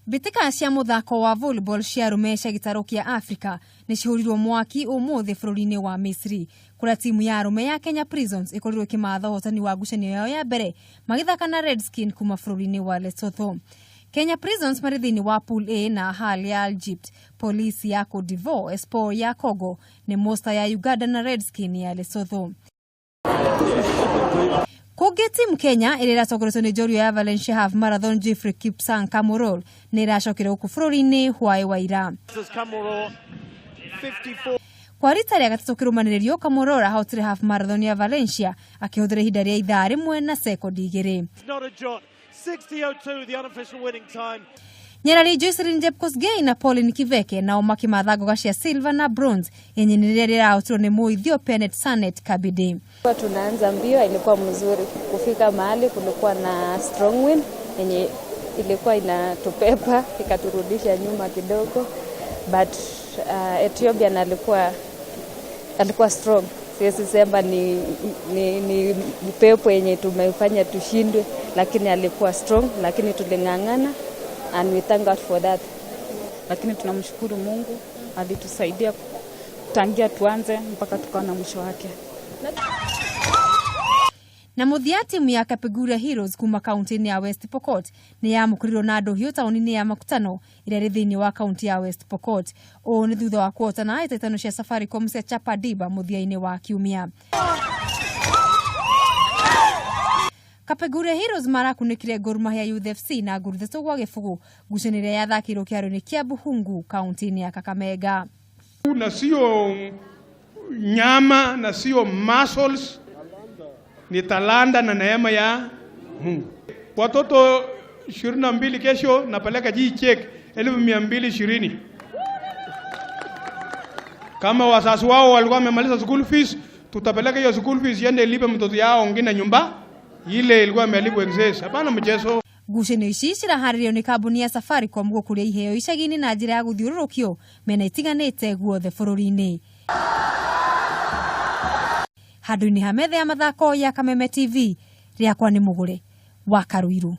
Mbĩtĩka cia mũthako wa volleyball cia arũme cia gĩtarũ kĩa Africa nĩ cihũrirwo mwaki ũmũthĩ bũrũri-inĩ wa Misri, kũrĩa timu ya arũme ya Kenya Prisons ĩkorirwo ĩkĩmatha ũhotani wa ngucanio yao ya mbere magĩthaka na Redskin kuma bũrũri-inĩ wa Lesotho. Kenya Prisons marĩ thĩinĩ wa Pool A na Ahly ya Egypt, Police ya Cote d'Ivoire, Espoir ya Congo, Nemosta ya Uganda na Redskin ya Lesotho. Kũngĩ timu Kenya ĩrĩa ĩratongoretio nĩ njorua ya Valencia Half Marathon Geoffrey Kipsang Kamworor nĩ ĩracokire gũkũ bũrũri-inĩ hwaĩ wa ira. Kwa rita rĩa gatatũ kĩrũmanĩrĩrio Kamworor ahotire half marathon ya Valencia akĩhũthĩra ihinda rĩa ithaa rĩmwe na sekondi igĩrĩ. 60.02 the unofficial winning time. Nyarari Joycelyn Jepkosgei na Pauline Kiveke nao makĩmatha ngoga cia silver na bronze yenye rĩrĩa rĩrahotirwo nĩ Mũethiopia Netsanet Kabide. Kwa tunaanza mbio ilikuwa mzuri, kufika mahali kulikuwa na strong wind yenye ilikuwa inatupepa ikaturudisha nyuma kidogo, but Ethiopian alikuwa strong. Siwezi sema ni upepo yenye tumefanya tushindwe, lakini alikuwa strong, lakini tuling'ang'ana and we thank God for that. Lakini tunamshukuru Mungu alitusaidia tangia tuanze mpaka tukaona mwisho wake. Na mũthia timu ya Kapenguria Heroes kuma kaunti-inĩ ya West Pokot nĩ yamũkĩrirwo na ndũhiũ taũni-inĩ ya Makutano ĩrĩa ĩrĩ thĩinĩ wa kaunti ya West Pokot. Ũũ nĩ thutha wa kũhotana hĩtahĩtano cia Safaricom cia Chapa Diba mũthia-inĩ wa kiumia. Kapenguria Heroes marakunĩkire Gor Mahia Youth FC na nguru ithatũ gwa gĩbũgũ ngucanio ĩrĩa yathakĩirwo kĩharo-inĩ kĩa Buhungu kaunti-inĩ ya Kakamega. Na sio nyama na sio muscles, ni talanta na neema ya Mungu. Watoto 22 kesho napeleka ji check 220. Kama wazazi wao walikuwa wamemaliza school fees, tutapeleka hiyo school fees iende ilipe mtoto yao ngine nyumba ile ilikuwa imelipwa excess. Hapana mchezo. Ngucanio ici ciraharĩrio nĩ kambuni ya Safaricom gũkũria iheo icagi-inĩ na njĩra ya gũthiũrũrũkio mĩena itiganĩte guothe bũrũri-inĩ. Handũ-inĩ ha metha ya mathako ya Kameme TV, rĩakwa nĩ Mũgũre wa Karuiru.